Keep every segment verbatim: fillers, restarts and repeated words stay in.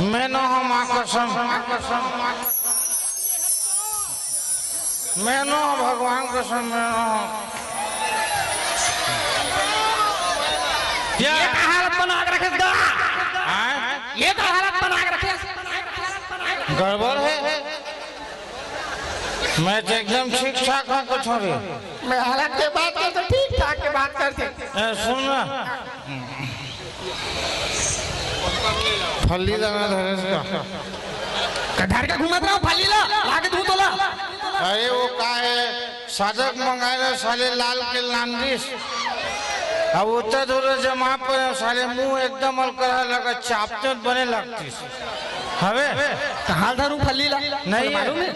मैं नो हंव, माँ कसम। मैं नो हंव, भगवान कसम, मैं नो हंव। क्या? ये का हालत बना के रखे दा? हाँ? ये का हालत बना के रखे? गड़बड़ हे। मैं तो एकदम ठीक ठाक हंव, कुछ नहीं। मैं हालत के बात करथंव, ठीक ठाक के बात करथंव। ए, सुन ना। फल्ली ला ना धरेस का? का धर के घूमत रहा हूँ फल्ली ला, लाके दूं तोला। अरे वो का हे, साजक मंगाए ना साले लाल के लांडिस। अब उत्तर दूर जमा पर साले मुंह एकदम अलकरहा लगा, चापते बने लगतीस। हवे? कहाँ धरूं फल्ली ला? नहीं हे। मालूम हे?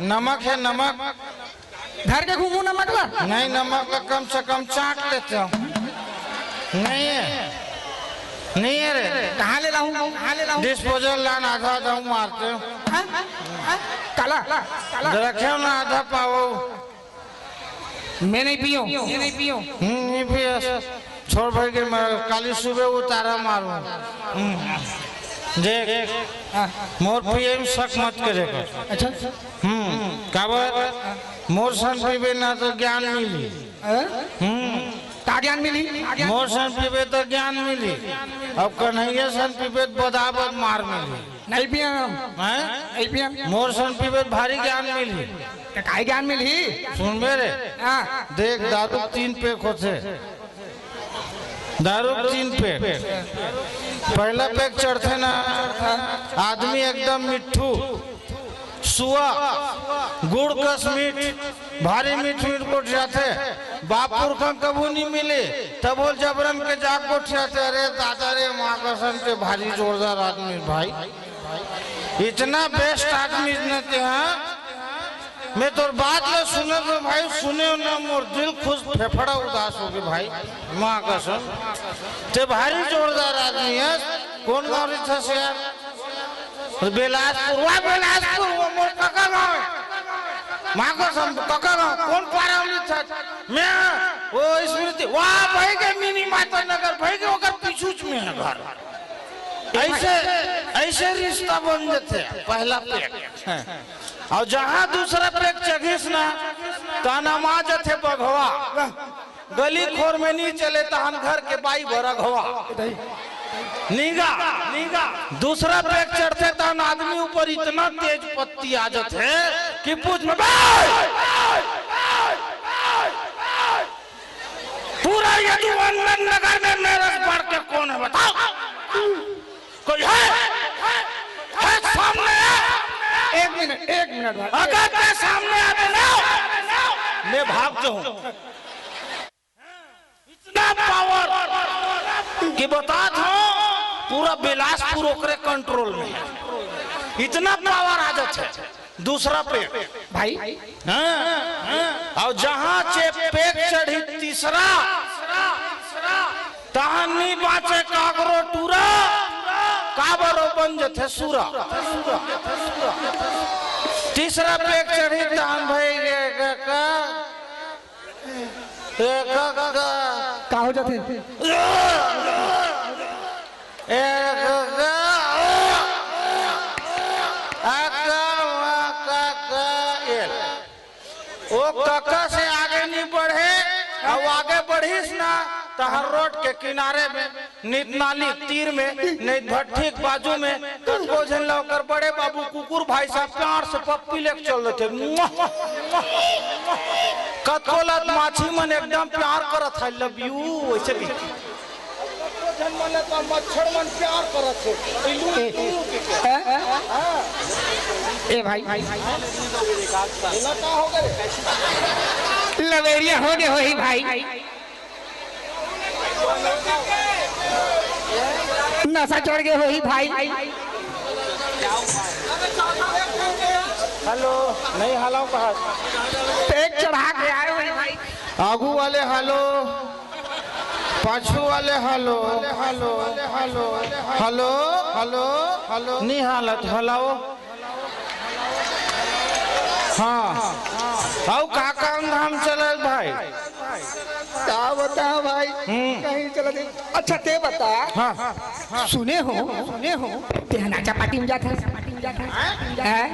नमक हे, नमक। धर के घूमू नमक ला? नहीं, नमक ला कम से कम चाट लेते हो। नहीं हे, नहीं हे रे। कहाँ ले लाऊं? कहाँ ले लाऊं? Disposal ला ना, आधा आधा मारते हो। हाँ? हाँ? काला, काला। रखे हो ना, आधा पावो। मैं नहीं पीऊं, मैं नहीं पीऊं। हम्म, नहीं पियस। छोड़ भाई के, मैं काली सुबह उतारा मारूं। हम्म। देख, हाँ। मोर पिए में शक मत करे कर। अच्छा। हम्म, काबर? मोर सन पीबे ना तो ज्ञान मिली। हाँ? हम्म। का ज्ञान मिली? मोर सन पीबे तो ज्ञान मिली। अब कन्हैया सन पीबे तो बदाबद मार मिली। नहीं पियन हम। हैं? नहीं पियन। मोर सन पीबे तो भारी ज्ञान मिली। तो काई ज्ञान मिली? सुनबे रे। हाँ। देख, दारू तीन पैक होथे। दारू तीन पैक। पहला पैक चढ़थे ना, आदमी एकदम मिट्ठू, सुआ, गुड़ कस मीठ, भारी मीठ मीठ गोठियाथे। बाप पुरखा कभू नहीं मिले, तब वो जबरन के जाग गोठियाथे। अरे दादा रे, माँ कसम के भारी जोरदार आदमी भाई, इतना best आदमी न ते, हाँ। मैं तोर बात ला सुनत हंव भाई, सुने हो ना, मोर दिल खुश, फेफड़ा उदास होगे भाई। माँ कसम, ते भारी जोरदार आदमी हस। कौन गाँव रहिथस यार? बिलासपुर। वाह, बिलासपुर, वो मोर कका गाँव हे। माँ कसम, कका गाँव। कौन पारा रहिथस? मैं, वो स्मृति। वाह, भाई के मिनी माता नगर, भाई के ओकर पीछूच में हे घर। ऐसे, ऐसे रिश्ता बन जाथे, पहला पैक। अउ जहाँ दूसरा पैक चघिस ना, तहाँ नमा जथे बघवा। गली खोर में नी चले, तहन घर के बाई बर अघवा। नीगा, नीगा। दूसरा पैक चढ़थे, तहन आदमी ऊपर इतना तेज पत्ती आ जथे कि पूछ मत। पूरा यदुवंदन नगर में मेरे से बढ़ के कौन है, बताओ? कोई है? है सामने? एक मिनट, एक मिनट भाई। अगर मैं सामने आते ना, मैं भाग जाऊं। इतना पावर कि बतात हंव, पूरा बिलासपुर ओकरे कंट्रोल में हे। इतना पावर आ जाथे। दूसरा पैक। भाई। हाँ, हाँ। अउ जहाँ चे पैक चढ़ी तीसरा, तहाँ नी बाँचे काकरो टूरा, काबर ओ बन जथे सूरा। तीसरा पैक चढ़ी तहाँ भाई ये का, का, ये का, का, का। का हो जाथे? ए, ग, ग, अ, अ, क, व, क, ग, ए। ओ कका से आगे नहीं बढ़े, अउ आगे बढ़िस ना, तहर रोड के किनारे में, नित नाली तीर में, नहीं भट्ठी के बाजू में, कतको झन ला ओकर बड़े बाबू कुकुर भाई साहब प्यार से पप्पी लेके चल देथे। कतको ला त माछी मन एकदम प्यार करत हे, love you, वैसे भी। कतको झन मन ल त मच्छर मन प्यार करत हे। ई लू, ए, लू, लू के। हैं? हाँ। ए भाई। बोला का हो गे? लवेरिया हो गे होही भाई। नशा चढ़ गे होही भाई। हेलो, नहीं हलाओ कहा। पैक चढ़ा के आए होही भाई। आगू वाले हेलो। पाछू वाले hello, hello, hello, hello, hello, hello. नहीं हालत, हलाओ। हाँ। अउ का काम धाम चलत भाई? का बता भाई, हम्म। कहीं चला दे। अच्छा, ते बता। हाँ। सुने हो, सुने हो, ते ह नाचा पार्टी में जात हस? हैं?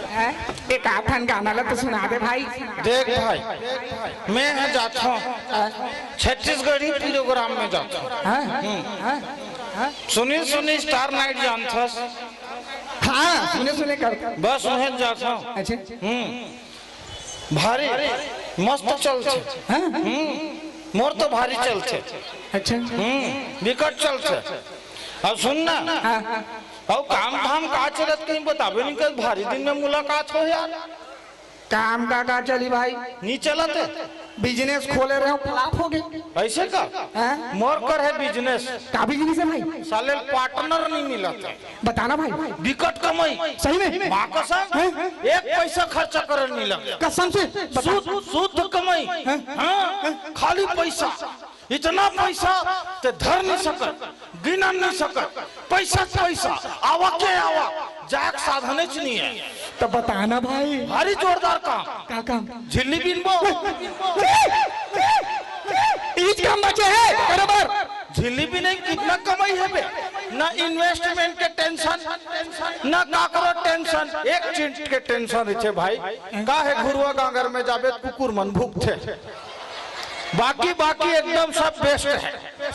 हैं? एक आध ठन गाना ला तो सुना दे भाई। देख भाई, मैं ह जात हूँ, छत्तीसगढ़ी प्रोग्राम में जात हूँ। हाँ? हाँ? हाँ? सुनी सुनी स्टार नाइट जानथस? हाँ, सुने सुने कर। बस उहें जात हूँ। अच्छा। हम्म। भारी मस्त चलथे। हाँ? हम्म, मोर तो भारी चलथे। अच्छा। हम्म, बिकट चलथे। अब सुन ना, हाँ। अउ काम धाम का चलत कहीं बताबे नहीं कर, भारी दिन में मुलाकात हो यार। काम का का चली भाई? नहीं चलत है। बिजनेस खोले रहे हो, फ्लॉप हो गए। ऐसे का? हाँ? मोर कर है बिजनेस। का बिजनेस है भाई? साले पार्टनर नहीं मिलत है। बताना भाई। बिकट कमाई। सही में? माँ कसम, हैं? एक पैसा खर्चा करन नहीं लगे। कसम से? बता। शुद्ध, शुद्ध कमाई। हैं? हाँ, खाली पैसा। इतना पैसा ते धर नहीं सकत, गिनन नहीं सकत। पैसा त पैसा, आवा के आवा, जाए के साधन च नहीं है। तो बताना भाई। भारी जोरदार काम। का काम? झिल्ली बीनबो। इच काम बचे है, बरोबर। झिल्ली बीने कितना कमाई है बे? ना इन्वेस्टमेंट के टेंशन, ना काकरो टेंशन, एक चीज के टेंशन रहिथे भाई, का है घुरुवा गांगर में जाबे त कुकुर मन भूकथे। बाकी, बाकी एकदम सब बेस्ट है।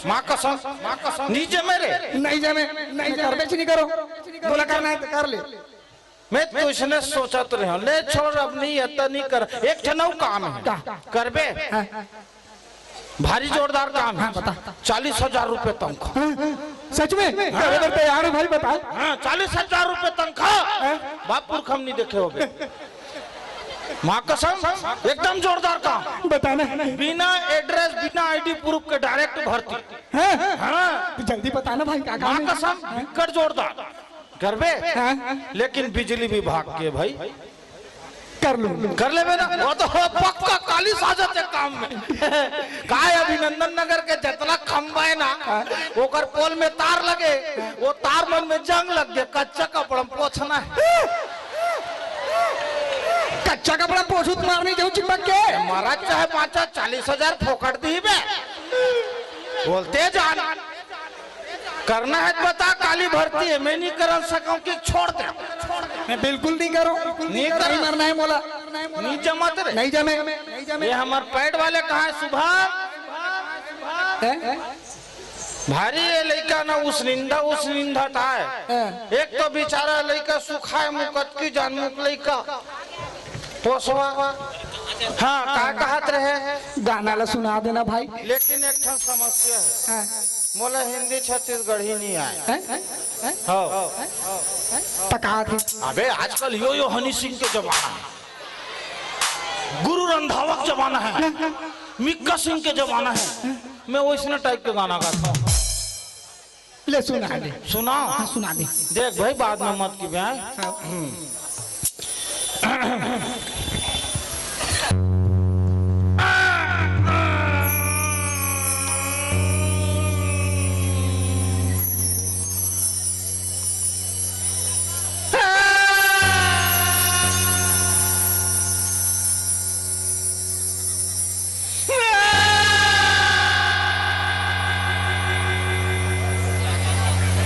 माँ कसम, माँ कसम। नहीं जमे रे। नहीं जमे, नहीं जमे। करबे च नहीं करो। बोला करना है तो कर ले। मैं तो इसने सोचत रहे हूँ, ले छोड़, अब नहीं, इतना नहीं कर। एक ठन अउ काम है। का? करबे? हाँ। भारी जोरदार काम है। हाँ, बता। चालीस हजार रुपए तनख्वाह। हाँ, हाँ। सच में? हाँ। करे बर तैयार हो भाई, बता। हाँ, चालीस हजार रुपए तनख्वाह। हाँ। बाप पुरख हम नहीं देखे होबे। माँ कसम, एकदम जोरदार काम। बताना। बिना एड्रेस, बिना आईडी प्रूफ के डायरेक्ट भर्ती। हाँ? हाँ। तो जल्दी बताना भाई, का काम माँ है? कसम, बिकट जोरदार। करबे? हाँ। लेकिन बिजली विभाग के भाई। कर लूँ। कर लेबे ना, वो तो पक्का काली साजत है काम में। काय अभिनंदन नगर के जितना खंबा है ना, ओकर पोल में तार लगे, वो तार मन में जंग लग गया, कच्चा कपड़ा में पोछना है। कच्चा कपड़ा पोछू त मारनी जाऊँ चिपक के। मारा चाहे पाँचा, चालीस हजार फोकट दी बे। बोलते जान। करना है तो बता, काली भर्ती है, मैं नहीं कर सकूं कि छोड़ दे। मैं बिल्कुल नहीं करूं। नहीं कर। नहीं मरना है मोला। नहीं जमत रे। नहीं जमे। ये हमार पैड वाले कहाँ है, शुभम? हैं? भारी ये लइका ना उसनिंदा, उसनिंदा था है। हैं? एक तो बेचारा लइका सुखाए मुकत की जान मुक लइका। पोसवा। हाँ, का कहत रहे? गाना ला सुना देना भाई। लेकिन एक ठन समस्या है। हाँ। मोला हिंदी छत्तीसगढ़ी नहीं आए। हैं? हैं? हैं? हाँ। त का थे? अबे आजकल यो यो हनी सिंह के जमाना है, गुरु रंधावा के जमाना है, मिक्का सिंह के जमाना है। मैं वैसने टाइप के गाना गाता हूँ। ले सुना दे। सुना। हाँ, सुना दे। देख भाई, बाद में मत की बे। हाँ।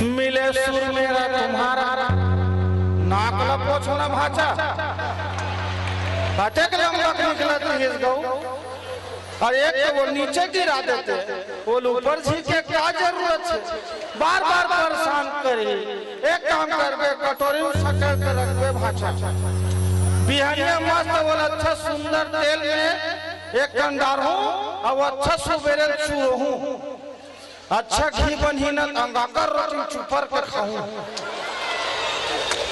मिले सुर मेरा तुम्हारा। नाक ला पोछो ना भाचा। अतेक लंबा निकलत रहिस गऊ। और एक तो वो नीचे गिरा देते, वो ऊपर झींके का जरूरत है? बार बार परेशान करी। एक काम करबे, कटोरी में सकेल के रखबे भाचा। बिहनिया मस्त वो अच्छा सुंदर तेल में एक कंडार हूँ, अब अच्छा सुबेरे चूर हूँ। अच्छा घी बनही न, अंगाकर रोटी चुपर के खाहूं।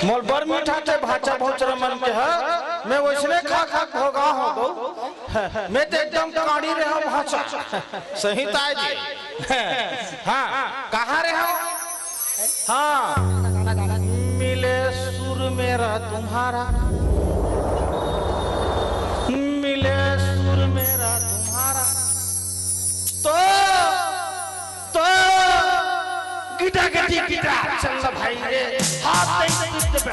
मोल बर मीठा थे भाचा भौचरा मन के ह, मैं वैसने खा खा भोगा हो गो। मैं तो एकदम काड़ी रहे भाचा। सही ताय जी। हाँ, कहाँ रहे हो? हाँ। मिले सुर मेरा तुम्हारा, मिले सुर मेरा तुम्हारा। तो, तो, गिटा गिटी गिटा, चल भाई रे, हाथ नहीं पीट पे।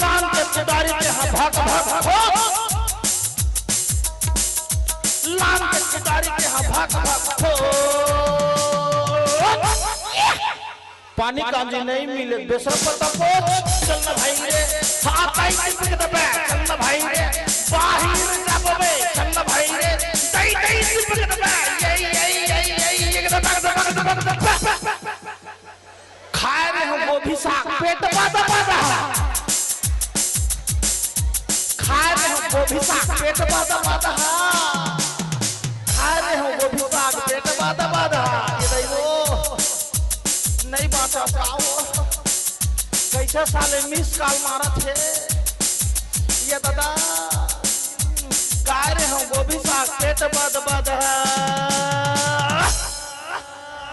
लान के कुदारी के हा भक भक ठोक। लान के कुदारी के हा भक भक ठोक। पानी कांजी नहीं मिले, बेसर पत्ता पोछ, चल ना भाई रे। हाथ आई टिप के दबा, चल ना भाई रे। बाहिर जाबो बे, चल ना भाई रे। दई दई टिप के दबा, ये, ये, ये, ये, ये, ये, दबा, दबा, दबा, दबा। खाए रहे हो गोभी साग, पेट बादा बादा। खाए रहे हो गोभी साग, पेट बादा बादा। खाए रहे हो गोभी साग, पेट बादा बादा। ये दई वो नहीं बाँचा का वो। कैसे साले मिस कॉल मारत हे ये दादा। खाए रहे हो गोभी साग, पेट बादा बादा।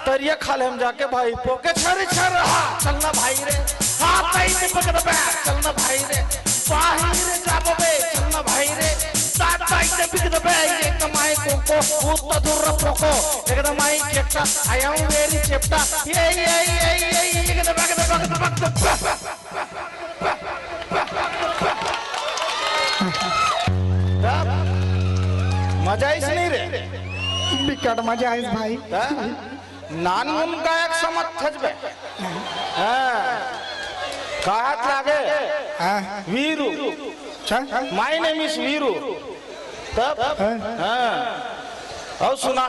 तरिया खाले हम जाके भाई, पोके छर छर हा, चल ना भाई रे। हाथ आई टिप के दबा, चल ना भाई रे। बाहिर जाबो बे, चल ना भाई रे। दादा आई टिप के दबा, ये कमाई को को, वो तो दूर रखो को। एकदम आई चेप्टा, I am very चेप्टा। ये, ये, ये, ये, ये, ये, एकदम, एकदम, एकदम, एकदम। मजा आइस नहीं रे? बिकट मजा आइस भाई। हाँ? नानमुन गायक समझ थस बे। हाँ। कहत लागे। हाँ। वीरू। अच्छा। My name is Veeru. तब? हाँ। हाँ। अउ सुना।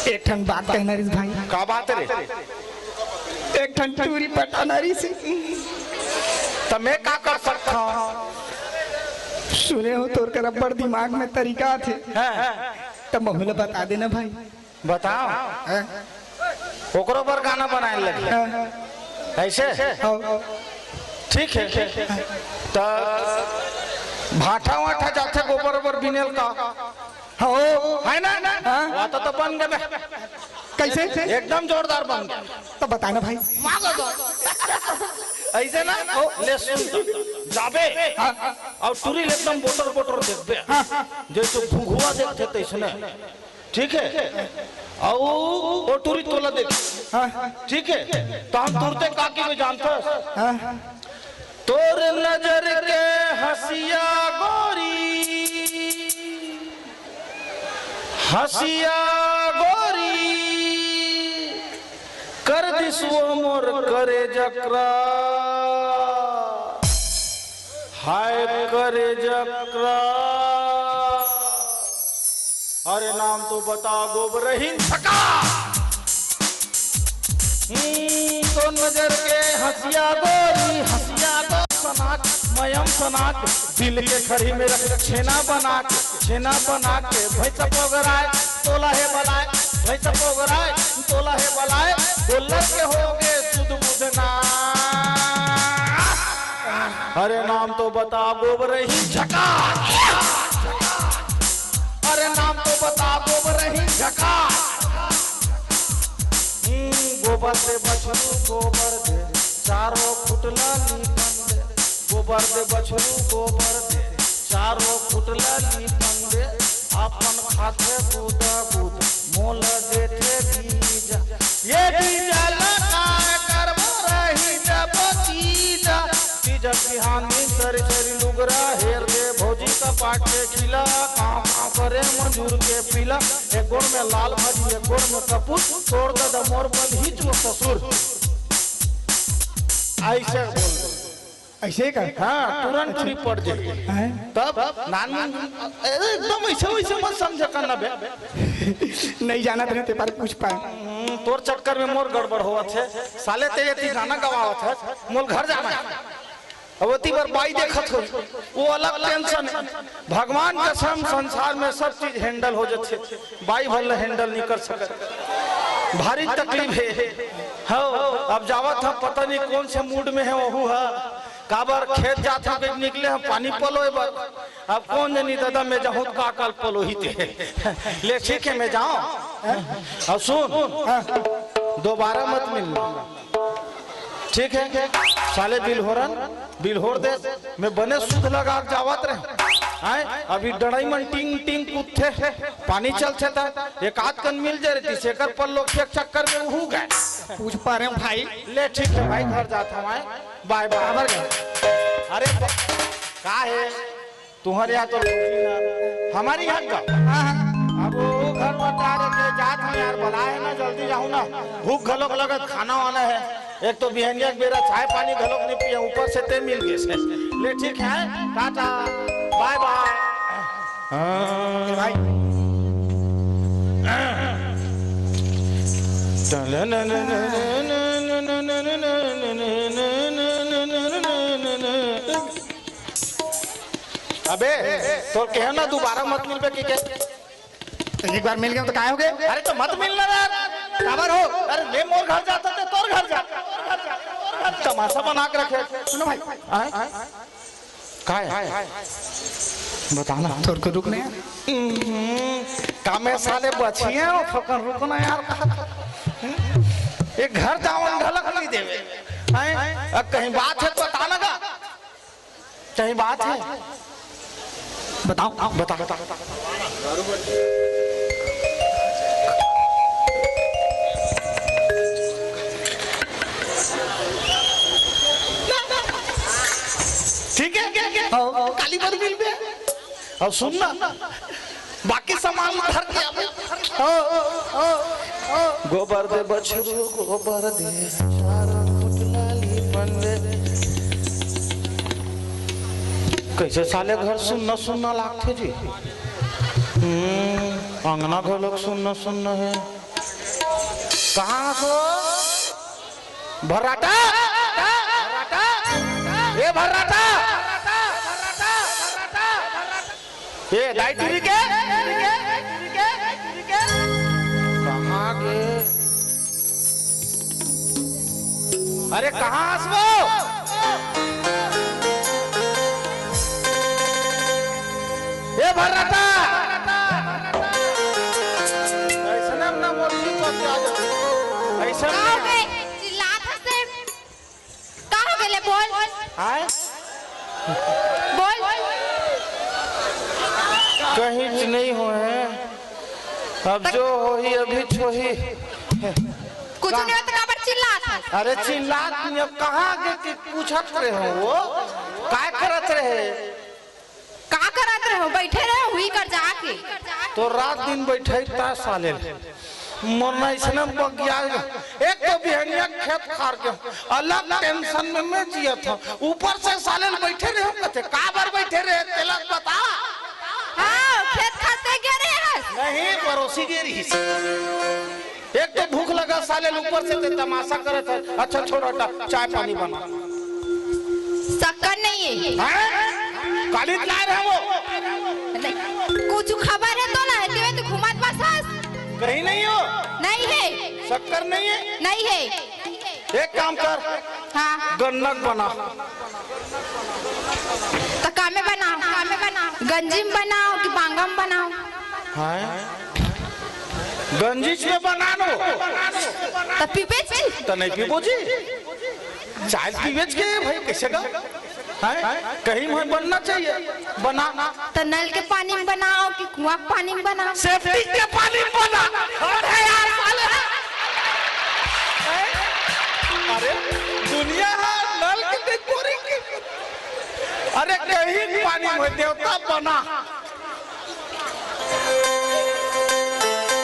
एक ठन बात कहना रिस भाई। का बात रे? एक ठन टूरी पटाना रिस। त मैं का कर सकता हूँ? सुने हो तोर कर अब्बड़ दिमाग में तरीका आथे। हाँ। त महू ल बता देना भाई। बताओ। हाँ। ओकरो बर गाना बनाए लगे। हाँ। ऐसे? हाँ। ठीक है। त भाठा वाठा जाथे गोबर ओबर बिनेल का? हाँ। है ना? हाँ। वहाँ तो, तो बन गए। कैसे? एकदम जोरदार बन गए। तो बताना भाई। मांगो तो। ऐसे ना? ले सुन तो। जाबे। हाँ। अउ टूरी ल एकदम बोटर बोटर देखबे। हाँ। जैसे घुघुआ देखथे तैसने। ठीक है? अउ ओ टूरी तोला देख। हाँ। ठीक है? त हम तुरते का कहिबे जानथस? हाँ। तोर नजर के हँसिया गोरी, हँसिया गोरी, कर दिस वो मोर करेजा क्रॉस। हाय करेजा क्रॉस। अरे नाम तो बता गोबरहीन झकास। हम्म, तो नजर के हँसिया गोरी, हँसिया गो सनाक, मयम सनाक, दिल के खरी में रख छेना बना के, छेना बना के, भैंस पोगराए, तोला हे बलाए, भैंस पोगराए, तोला हे बलाए, गोल्लर के होगे सुध बुध ना। अरे नाम तो बता गोबरहीन झकास। अरे नाम तो बता गोबरहीन झकास। हम्म, गोबर दे बछरू गोबर दे, चारों खुट ला लीपन दे। गोबर दे बछरू गोबर दे, चारों खुट ला लीपन दे। अपन खाथे गुदा गुदा, मोला देथे बीजा। ये बीजा ला काय करबो रही जब तीजा। तीजा बिहानी सरी सरी लुगरा हेर दे, भौजी का पाट के खिला। काँव काँव करे मजूर के पीला। एक गोड़ में लाल भाजी, एक गोड़ में कपूर। तोर ददा मोर बलहीच वो ससुर। ऐसे बोल दे। ऐसे का? हाँ, तुरंत टूरी पड़ जाही। हैं? तब नान, अरे एकदम ऐसे वैसे मत समझा करना बे। नहीं जानत रहे ते पर पूछ पाए। हम्म, तोर चक्कर में मोर गड़बड़ होवत हे। साले ते एती गाना गवावत हे, मोल घर जाना हे। अब ओती बर बाई देखत हो, वो अलग टेंशन हे। भगवान कसम, संसार में सब चीज हैंडल हो जाथे, बाई भर ले हैंडल नहीं कर सकत। भारी तकलीफ हे। हो, अब जावत हम, पता नहीं कौन से मूड में हे वहू हा। काबर खेत जात हम, कहीं निकले हम पानी पलोए बर। अब कौन जनी दादा मैं जाहूँ त का काल पलोही ते। ले ठीक हे, मैं जाऊँ। अउ सुन, दोबारा मत मिलना, ठीक हे? साले बिलहोरन, बिलहोर दे, मैं बने सुध लगा के जावत रहे। हैं? अभी डड़ई मन टिंग टिंग कुत्थे, पानी चलथे त एक आध कन मिल जाय रहितिस, एकर पल्लो के चक्कर में उहू गे। पूछ पा रहे हंव भाई। ले ठीक हे भाई, घर जात हंव मैं, बाय बाय। काबर गे? अरे ब-, का हे? तुंहर इहाँ तो लौकी ना, हमर इहाँ का? हाँ, हाँ। अब वो घर बता रहे के जात हंव यार, बलाय हे ना, जल्दी जाहूँ ना, भूख घलोक लगत, खाना वाना हे। एक तो बिहनिया के बेरा चाय पानी घलोक नइ पिए, ऊपर से ते मिल गे हे। ले ठीक हे, टाटा, बाय बाय। हाँ। भाई। अबे, तोर कहे ना दुबारा मत मिलबे कहिके। त एक बार मिल गेंव त काय होगे? अरे त मत मिलना यार। काबर हो? अरे मैं मोर घर जात हंव, ते तोर घर जा। तमाशा बना के रखे। सुनो भाई। आय? काय? बता ना। तोर को रुक नहीं। हम्म, का मैं साले बछिया हंव, थोकन रुक ना यार। एक घर जावन ढलक नइ देवे। हैं? अब कहीं बात हे त बता ना गा। कहीं बात हे? बताओ, बताओ, बताओ। ठीक हे, ठीक हे। हाँ। काली बर मिलबे। अउ सुन ना, बाकी सामान धर के आबे। गोबर दे बछरू, गोबर दे, चार फुट नाली बन दे। कइसे साले घर सुन्ना सुन्ना लागथे जी। हम्म, अंगना घलोक सुन्ना सुन्ना हे। कहाँ हस ओ? भर्राटा! ए भर्राटा! ए दाई टुरी के? कहाँ गे? अरे कहाँ हस ओ? ए भर्राटा! अइसने में ना मोर जी को क्या जाओ। अइसने का हो में गे? चिल्लात हस ते? का हो गे ले? बोल। आय? बोल। कहीं च नहीं होय। अब जो होही अभी च होही। कुछ नहीं होय त काबर चिल्लात हस? अरे चिल्लात नहीं, अब कहाँ गे कि पूछत रहे हो वो? काय करत रहे? का करत रहे हो? बइठे रहे हो हुई कर जाके। तो रात दिन बइठे ता साले। मोर ना अइसने बगिया। एक तो बिहनिया खेत खार के अलग tension में मैं जियत हंव, ऊपर से साले बइठे रहे हो कथे, काबर बइठे रहे तेला बता। हाँ, खेत खार ते गे रहे हस। नहीं, पड़ोसी गे रहिस। एक तो भूख लगा साले, ऊपर से ते तमाशा करत हे। अच्छा छोड़ हटा, चाय पानी बना। शक्कर नहीं हे। हैं? काली लाय रहे वो। नहीं, कुछ खबर हे तो ना, तें तो घूमत बस हस। कहीं नहीं हो? नहीं हे। शक्कर नहीं हे? नहीं हे। एक काम कर। हाँ। गन्ना के बना। त कामे बनाओ, कामे बनाओ। गंजी में बनाओ कि बांगा में बनाओ? हाँ। गंजीच में बना नो। त पीबे जी? त नहीं पीबो जी। चाय पीबे के भाई, कइसे का? हैं? कहीं में बनना चाहिए, बना। त नल के पानी में बनाओ कि कुआं के पानी में बनाओ? Septic के पानी में बना। अरे यार साले। हैं? अरे दुनिया हे नल के नहीं, बोरिंग के। अरे कहीं पानी में देवता बना।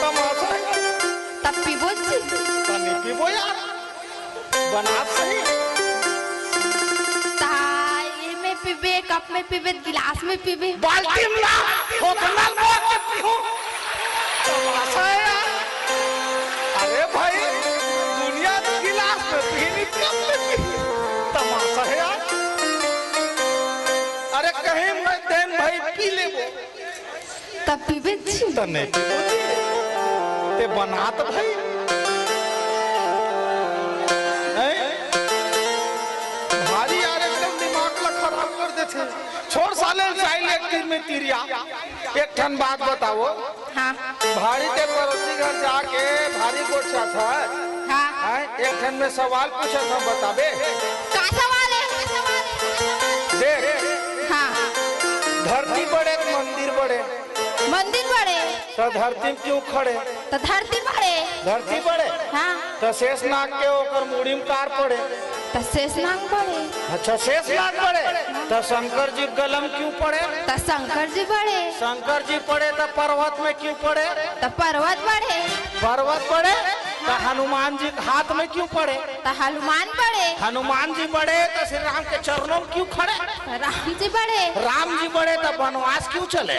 तमाशा हे। त पीबो जी? त नहीं पीबो यार। बना सही। त एमे पीबे, कप में पीबे, गिलास में पीबे। बाल्टी में ला, थोथना में के पीहूं। तमाशा हे यार। अरे भाई, दुनिया गिलास में पीही, कप में पीही। तमाशा हे यार। अरे कहीं मैं देन भाई पी लेबो। त पीबे जी? त नहीं पीबो जी। ते बनात भाई। हैं? भारी यार एकदम दिमाग ला खराब कर देथे। छोड़ साले, साइल एक तीर में तीरिया। एक ठन बात बताओ। हाँ। भारी ते पड़ोसी घर जाके भारी गोठियाथस। हाँ। हैं? एक ठन में सवाल पूछत हँव, बताबे? का सवाल हे? देख। हाँ। धरती बड़े त मंदिर बड़े। मंदिर बड़े। त धरती म क्यों खड़े? त धरती बड़े। धरती बड़े? हाँ। त शेषनाग के ओकर मुड़ी म का पड़े? त शेषनाग बड़े। अच्छा, शेषनाग बड़े। त शंकर जी गला म क्यों पड़े? त शंकर जी बड़े। शंकर जी पड़े त पर्वत में क्यों पड़े? त पर्वत बड़े। पर्वत बड़े त हनुमान जी के हाथ में क्यों पड़े? त हनुमान बड़े। हनुमान जी बड़े त श्री राम के चरणों में क्यों खड़े? त राम जी बड़े। राम जी बड़े त बनवास क्यों चले?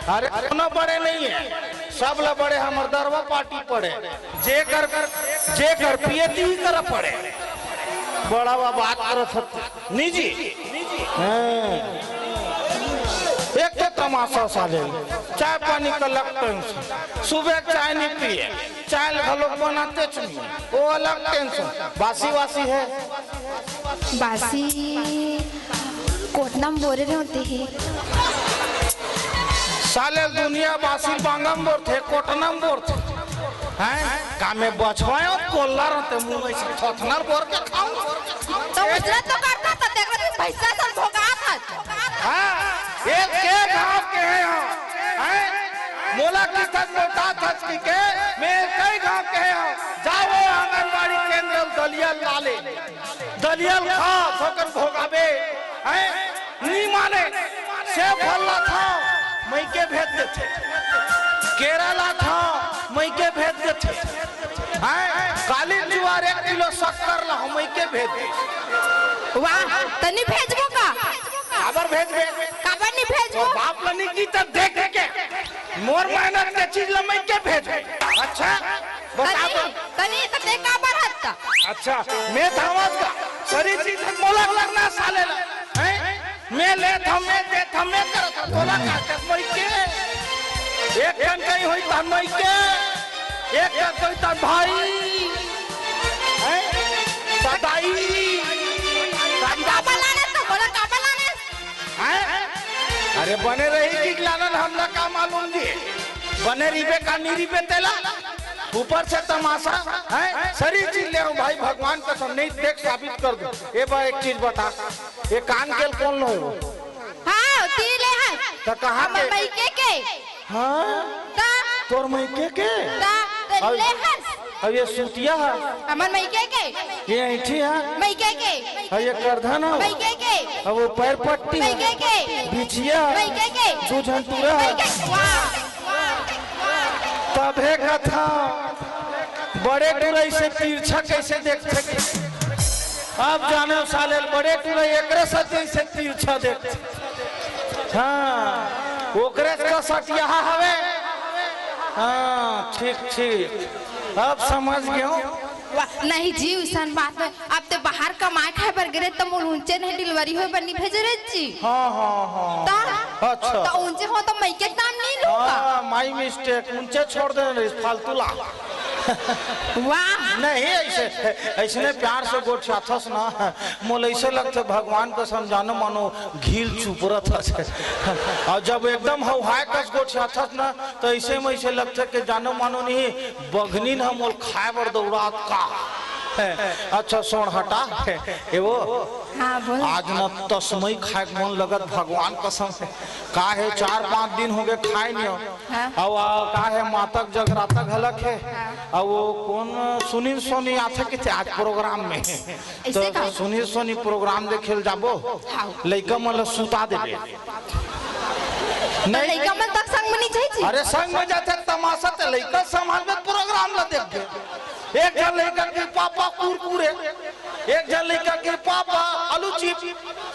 अरे, कोनो बड़े नहीं हे, सब ला बड़े हमर दरवा पार्टी पड़े, जेकर, जेकर पियती ही करा पड़े। बड़ा बा बात करत हत, नी जी? हाँ। एक तो तमाशा साले, चाय पानी का अलग टेंशन, सुबह चाय नहीं पिए, चाय घलोक बनाते च नहीं, वो अलग टेंशन, बासी वासी हे। बासी कोटना म बोरे रहिथे। साले दुनिया बासी बांगा म बोरथे, कोटना म बोरथे। हैं? का में बछवा अउ कोल्ला रहिथे, मुंह में से थोथना ल बोर के खाहूं। त उसने तो करता था, देख रहे भैंसा सन भोगात हे। हाँ, एक के गांव के हे हम, हैं? मोला किसन मोटा थचकी के, मैं कई गांव के हे हम। जाओ आंगनबाड़ी केंद्र म दलिया लाने। दलिया ल खा, थोकन भोगाबे, हैं? नी माने, सेब फल लाथंव, मइके भेज देथे। केरा लाथंव, मइके भेज देथे। हैं? काली जुआर एक किलो शक्कर ला, मइके भेज देथे। वाह, त नी भेजबो का? काबर भेजबे? काबर नी भेजबो? तोर बाप ला नी की त देख के। मोर मेहनत के चीज ला मइके भेजबे। अच्छा? बता तनी, तो। तनी तो ते काबर हत्ता? अच्छा, मैं धावत का सरी चीज मोला करना साले ला, हैं? मैं लेथंव, मैं देथंव, मैं करत हंव, तोला का कर मोई के? एक ठन कहीं होई तन मोई के, एक ठन कोई तन भाई, हैं? सदाई, काबर लाने तो बोला, काबर लाने? हैं? अरे बने रही कि लानन, हमला का मालूम जी? बने रिबे का नी रिबे तेला? ऊपर से तमाशा, हैं? सरी चीज ले हूँ भाई, भगवान कसम, नहीं देख साबित कर दूं। ए बा एक चीज बता, ये कान के ल कोन लो? हाँ, ती ले है। त कहाँ हमर के? मइके के। हाँ? त? तोर मइके के? त, त अब, ले हस। अब ये सूतिया है। हमर मइके के। ये ऐंठी है। मइके के। अब ये करधन है। मइके के। अब वो पैर पट्टी है। मइके के। बिछिया है। मइके के। दू झन टूरा है। मइके के। वाह, वाह, वाह। तभे कथा, बड़े टूरा इसे तिरछा कैसे देखथे? अब जाने साले बड़े टूरा एकरे साथे इसे तिरछा देखथे। हाँ, ओकरे का सटिया हवे। हाँ, ठीक, ठीक। अब समझ गेंव। वाह, नहीं जी, उसन बात नहीं। अब ते बाहर कमाए खाए बर गे रहे, त मोला उंचे नहीं delivery होए बर नहीं भेजे रहे जी। हाँ, हाँ, हाँ। त? अच्छा। त उंचे हो त मइके के दाम नहीं लूँ का? हाँ, my mistake, उंचे छोड़ दे रही, फालतू ला। वाह। नहीं, ऐसे, ऐसने प्यार से गोठियाथस ना, मोला ऐसे लगथे भगवान कसम जानो मानो घील चुपरत हस। अउ जब एकदम हौहाय कस गोठियाथस ना, त ऐसे में ऐसे लगथे कि जानो मानो नहीं, बघनीन ह मोला खाए बर दौड़ात का। अच्छा, सोंड़ हटा। ए वो, हाँ, बोल। आज ना तसमई खाए के मन लगत, भगवान कसम से। का हे, चार पाँच दिन होगे खाए नहीं हो। हाँ। अउ आ, का हे, मातक जगराता घलक हे। हाँ। अउ वो कोन सुनील सोनी आथे किथे आज program में। ऐसे तो का? सुनील सोनी program देखे ल जाबो। हाँ। लइका मन ल सुता देबे। त नहीं। लइका मन तक संग में नहीं जाही जी? अरे संग में जाथे तमाशा, ते लइका संभालबे त program ला देखबे। एक झन लइका के पापा कुरकुरे, एक झन लइका के पापा आलू चिप्स।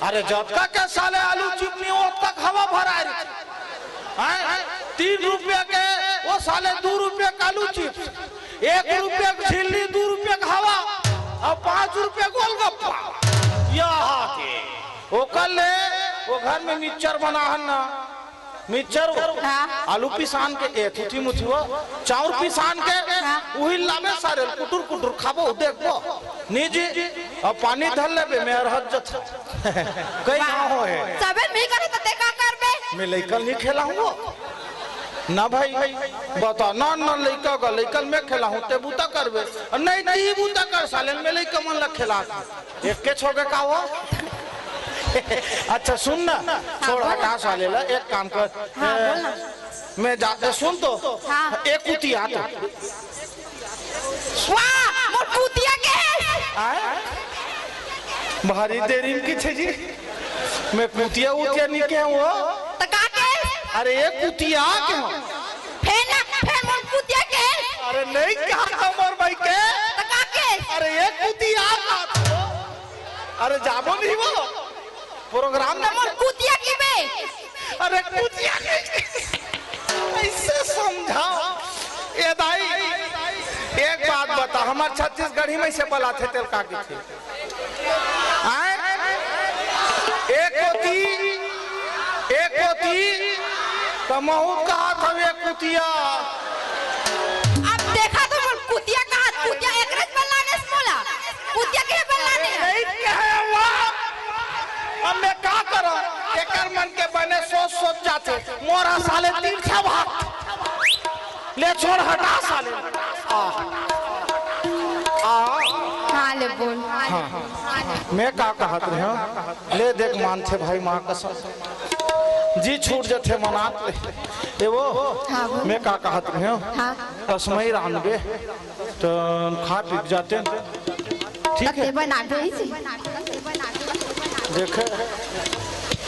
अरे जतका के साले आलू चिप्स नहीं, ओतका के हवा भराए रहिथे। हैं? तीन रुपया के वो साले दू रुपया के आलू चिप्स, एक रुपया के झिल्ली, दू रुपया के हवा, अउ पाँच रुपया गोलगप्पा। या हाथे। ओकर ले, वो घर में मिक्सचर बनाहन ना, मिक्सचर, हाँ। आलू पिसान के, ए, थुथी मुथी वो, चाउर पिसान के, हाँ। उही लाबे सारे, कुटुर कुटुर खाबो, देखबो। नी जी, अब पानी धर लेबे, मैं अरहत जत। कई गाँव हो हे। सबे में ही करे तो ते का करबे? मैं लइकन नहीं खेलाहूँ वो। ना भाई, बता ना, ना लइका का, लइकन मैं खेलाहूँ, ते बूता करबे। नहीं, ते ही बूता कर साले, मैं लइका मन ला खेला। एक के छोके का हो? अच्छा सुन ना, छोड़, बोल। हटा साले ला, एक काम कर। हाँ, ए, बोल ना। मैं जाते, सुन तो। हाँ। एक कुतिया तो। वाह, मोर कुतिया के। आय? भारी देरी में किथे जी? मैं कुतिया उतिया नहीं के हूँ। तो का के? अरे ये कुतिया के हूँ। फेर ना, फेर मोर कुतिया के। अरे नहीं कहा था मोर भाई के। तो का के? अरे ये कुतिया का। अरे जाबो नहीं वो। प्रोग्राम तो मोर कुतिया की बे। अरे कुतिया की। कैसे समझाओ? ए दाई, एक बात बता, हमर छत्तीसगढ़ी में से बलाथे तेल का किथे? आय? एक कोती, एक कोती, त महू कहा था ये कुतिया। अब देखा तो मोर कुतिया कहा, कुतिया एकरे बल्ला ने मोला। कुतिया के बल्ला ने। नहीं कहे हुआ। अब मैं का करूं? एकर मन के बने सोच सोच जाथे। मोरा साले तिरछा भाग। ले छोड़, हटा साले। आ। आ। हाँ, ले बोल। हाँ। मैं का कहत रहेंव? ले देख, मानथे भाई, माँ कसम। जी छूट जथे मनात ले। ए वो, हाँ, बोल। मैं का कहत रहेंव? हाँ। तसमई रांधबे, तो खा पी के जाते हैं। ठीक है? तते बना दे इसे। देखे,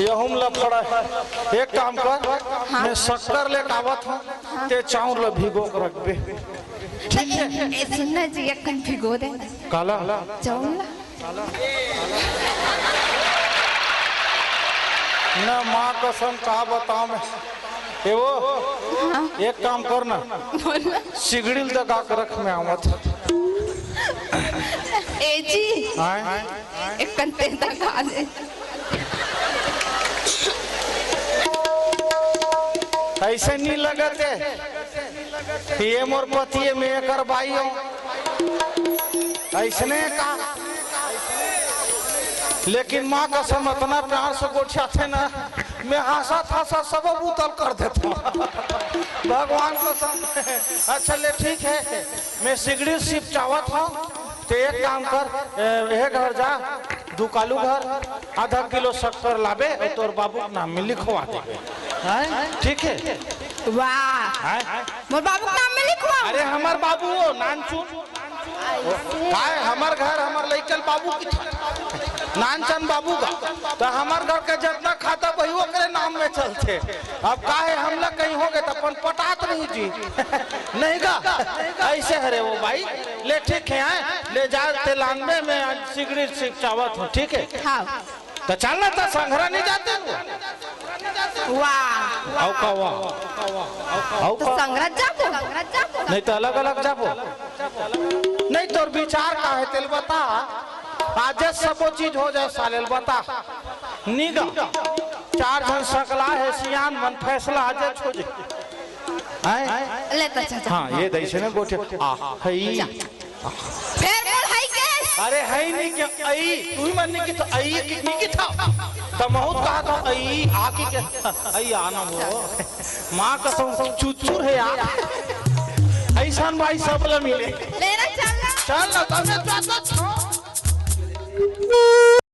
ये हम लफड़ा है। एक काम कर, हाँ। मैं शक्कर लेके आवत हूँ, हाँ। ते चाउर ला भिगो के रखबे। ठीक है? ए, ए, सुन ना जी, एक कन भिगो दे। काला? चाउर ला। ना माँ कसम का बताऊं मैं। ए वो, हाँ। एक काम कर ना। बोल ना। सिगड़ी ल दगा के रख, मैं आवत। ए जी। आय? एक कन ते दगा दे। ऐसे नहीं लगत है। ये मोर पति है, मैं एकर बाई हूँ। ऐसने का? लेकिन माँ कसम, अतना प्यार से गोठियाथे ना, मैं हंसत हंसत सब उतल कर देता हूँ। भगवान कसम। अच्छा ले, ठीक है, मैं सिगड़ी सिपचावत हूँ, ते एक काम कर, ए, ए घर जा, दुकालू घर, आधा किलो शक्कर लाबे अउ तोर बाबू के नाम में लिखवा देबे। हैं? ठीक है? वाह। हैं? मोर बाबू के नाम में लिखवा। अरे हमर बाबू वो नानचुन। काय हमर घर, हमर लइकल बाबू की था। नानचन बाबू का। तो हमर घर के जितना खाता वही ओकरे नाम में चलथे। अब काहे हमला कहीं हो गए तो अपन पटात नहीं जी। नहीं का? ऐसे हरे वो भाई। ले ठीक है, हैं? ले जा ते लान में, मैं आज सिगड़ी सिपचावत हूँ, ठीक है? हाँ। तो चल ना, तो संघरा नहीं जाते वो। वाह। आओ का वाह। आओ तो का। संघरा जाबो। नहीं तो अलग-अलग जाबो। नहीं तोर विचार का है तेल बता। आजे सबो चीज हो जाए साले ल बता। निगा। चार झन सकला है सियान मन, फैसला आजे हो जाए। हैं? ले तो चाचा। हाँ, ये दइसे ने गोठे। आ, हई। फेर बोल, हई के? अरे हई नहीं क्या? अई, तू ही मन नहीं की था, अई की नहीं की था। त महूत कहा था, अई, आ की के? अई आना हो। माँ कसम, चुचुर है यार। ऐसान भाई सब ला मिले। लेना चल ना। चल ना, तब मैं चाचा